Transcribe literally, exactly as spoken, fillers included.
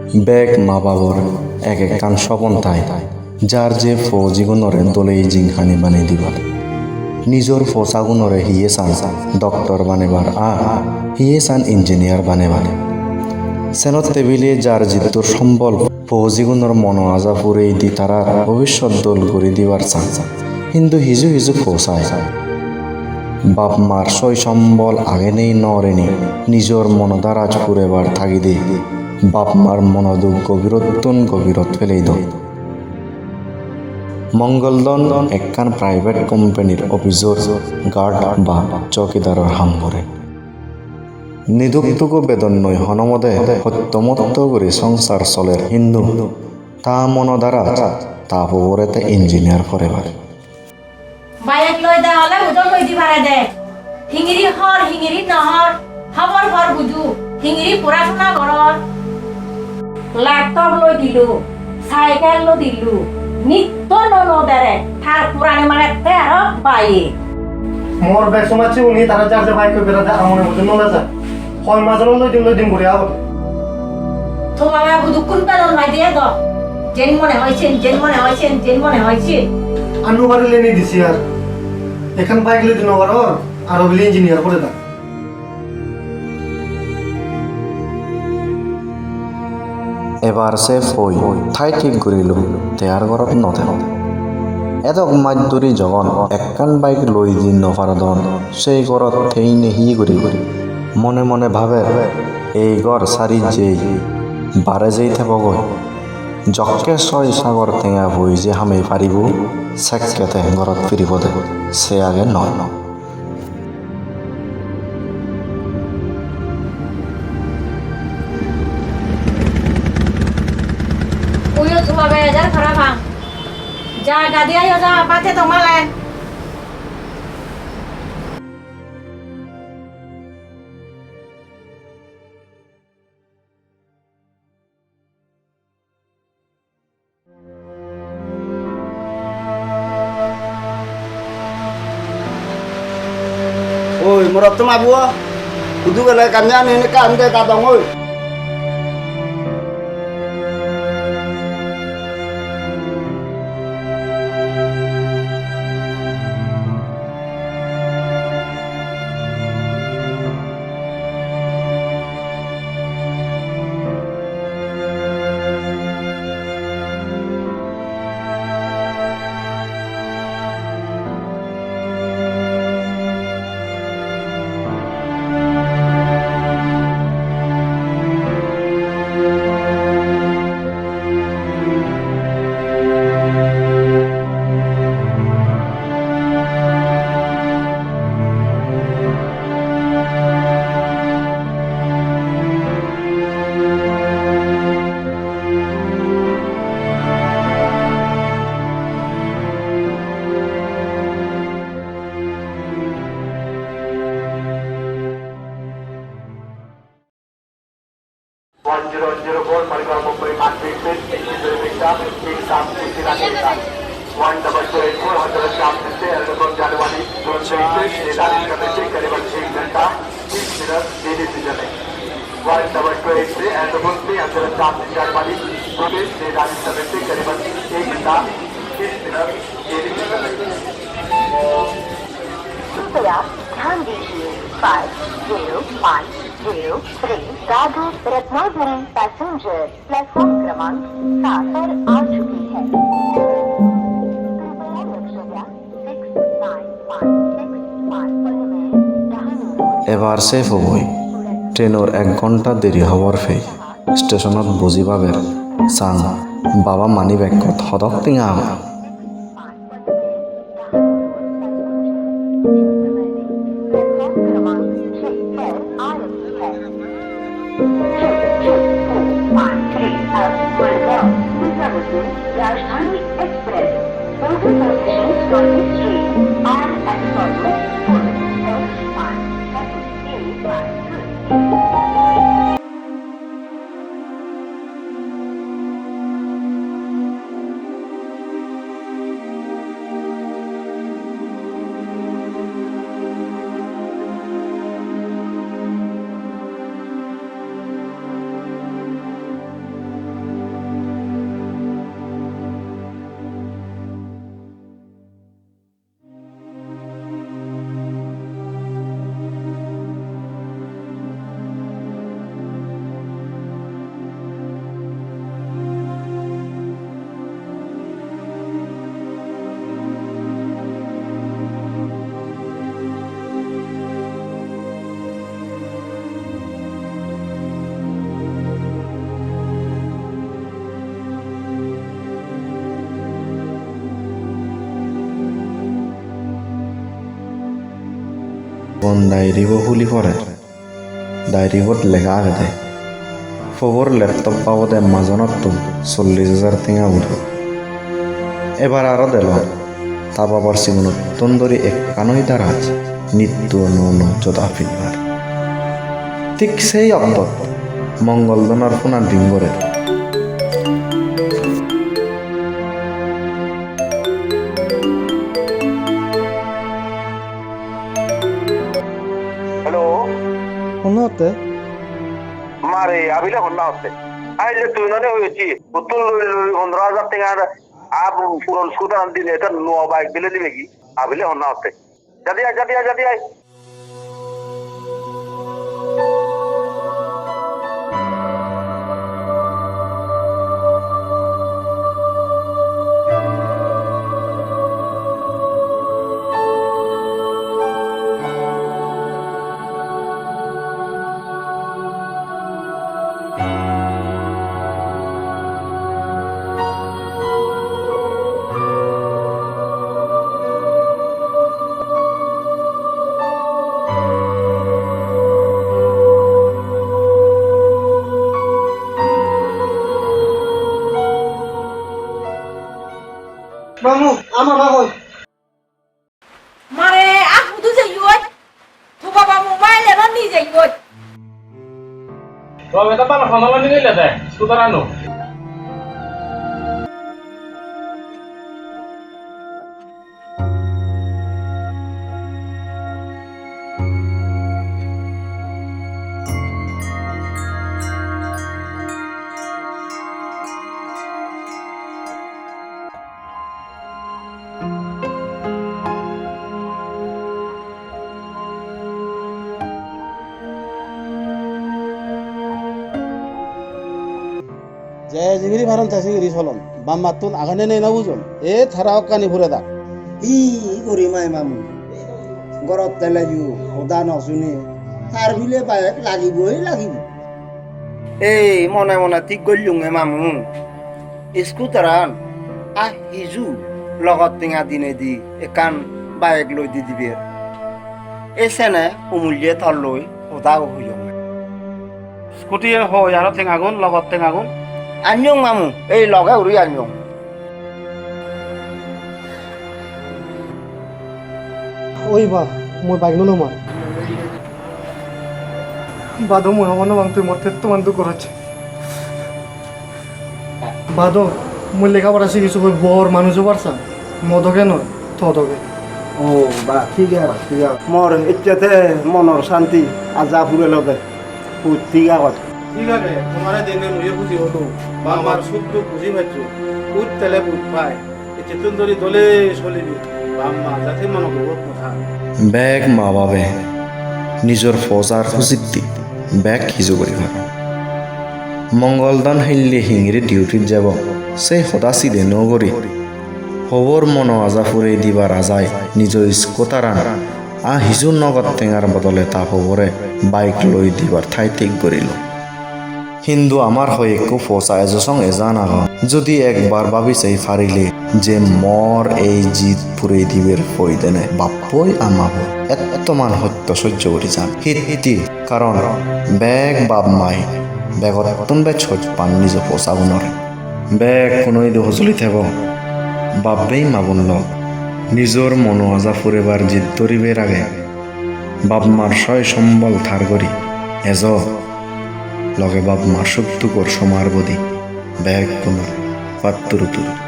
Bek ma babor ek ekkan sobon thai, jar je po jigunore dole jinghani banei dibar. Nijor posagunore hiye san, doctor banebar, ar hiye san engineer banebar. Senot tebile jar jiddur sombol po jigunor mono aja purei di tarar bobissot dol guri dibar san. Hintu hiju hiju po sai, bap mar soi sombol age nei nw rini nijor mono daraj purebar tagide bap mar mono duk gobirottun gobirot pelei don. Mongol don ekkan private company-r office-or guard ba chowkidaror ham gore. Niduk tugo bedon noi hono mode hotto motto guri songsar soler hintu ta mono daraj ta pogore te engineer porebar. Bike loi de ole udo loi di pare de. Hingiri hor, hingiri no hor, hobor hor buju, hingiri porasona goror. Laptop loi dilu, cycle loi dilu, nitto no no dere, tar purane mane te aro baye. Mor bek somajje uni tara jar jar bike loi berade amone buju no leja. Hoi majon loi dim loi dim guri agon. To babe hudukkun pelon mai diye do. Jen mone hoi sen, jen mone hoi sen, jen mone hoi sen. Ar no parile ni disi ar. Ekkan bike loi di no paror, aro bile engineer pore da. Ebar se poi thai thik gurilo, te ar gorot no thebo. Edok maj duri jogon ekkan bike loi di no parodon, sei gorot theine hi guri guri. Mone mone bhaber, ei gor sari jei bare jei thebogoi. Jokke soi sagor tenga poi je hamei paribo, sekke te gorot phiribode, se age noi. Uyo thua be ejar parapang. Ja gadi ayo ja, bate to malen. Oi, morotto mabuo, hudu gele ekkan jani ekkan de gadong oi. One zero zero four Margao Mumbai Mandvi Express, एक सौ दो घंटा, एक साथ उसी रात एक साथ। One double two eight four Hazrat Shah Express, Ernakulam January, तुरंत express, निर्धारित समय से करीबन एक घंटा, तीस मिनट देरी से चले। One double two eight three Ernakulam से Hazrat Shah January, निर्धारित समय से करीबन एक घंटा, तीस मिनट देरी से चले। कृपया ध्यान दीजिए, five zero five zero three Dadar Ratnagiri passenger platform क्रमांक सात पर आ चुकी है। कृपया लक्ष द्या six nine five six five पर Dahanu. Ebar se pogoi trainor ek ghonta deri hobor pei stationot boji baber sang baba money baggot hodok tenga agon. Platform क्रमांक छह पर आ रही है। छह छह four five three अब मडगांव निजामुद्दीन राजधानी express. Further services on this train are as follows: four, five, seven, eight, nine, three. Bon diary bo huli pore. Diary bot lega agede, "Pobor laptop babode majonottun chollish hajar tenga udo. Ebar aro delo, ta babar sigonottun dori ekkanoi daraj, nitto nuo nuo joda pinnar." Thik sei oktot Mongol Dhonor phone-an ring gore. Hello. Honna hotte? Mare, abile honna hotte? Aile tui nane hoyechi. Uttul loi loi pondro hajar tenga ar puron scooter an dine, eta nuo bike dile dibe gi? Abile honna hotte? Jadi ai, jadi ai, jadi ai. Mamu, ama ma hoi. Mare, ah, hudu jeyot? Tu baba mobile ero ni jeyot? Robe ta bana phone lo ni le de, scooter ano. Je jingiri paron te singiri solon. Bammattun agene nei no bujon. E tara okkani pure dak. Hi guri mai mamu? Gorot teleju, hoda no suni. Tar bile bayek lagiboi lagibo. Ei mone mone thik gollunge mamu. Scooteran a hiju logot tenga dinedi ekkan bike loi di diber. Ei sene umulye tolloi hoda hoyong. Scooty hoi aro tengagun, logot tengagun? Anyong mamu, ei loge uri anyong. Oi ba, mui bike no lomar. Bado, mui hobor no pang tui motte toman duk gorocche. Bado, mui lega pora sigi sugoi bor manuj obar sang. Mo doge noi, to doge. O ba, thik age, thik age. Mor ecche te monor santi, aja purelo de. Put thik agot. Thik age, tomare dene muiyo buji hodung. Bamar suk duk buji paccho. Put tele put pai. Ecchettun dori dole solibi, bap ma jate mono guribot potha. Bek ma babe nijor pojar hujitti bek hiju guri paron. Mongol Dhon hille hingiri duty-t jebo, se hoda side no guri, pobor mono aja purei dibar ajai nijo scooter-an a hiju nogot tengar bodole ta pobore bike loi dibar thai thik gorilo. Hintu amar hoyekko posa ejo song ejan agon. Jodi ekbar babi sei parile je mor ei jid purei diber poidene bappoi amaboi ettoman hosto sojjo guri jan. Hitti? Karon bek bap mai begottun bej hoj pan nijo posagunore. Bekkuno idu hojoli thebo, bap bei ma bon lok. Nijor mono aja purebar jid dhoriber age bap mar soy sombol tar guri ejo, loge bap mar suk dugor somar bodi bekkunor patturu turu.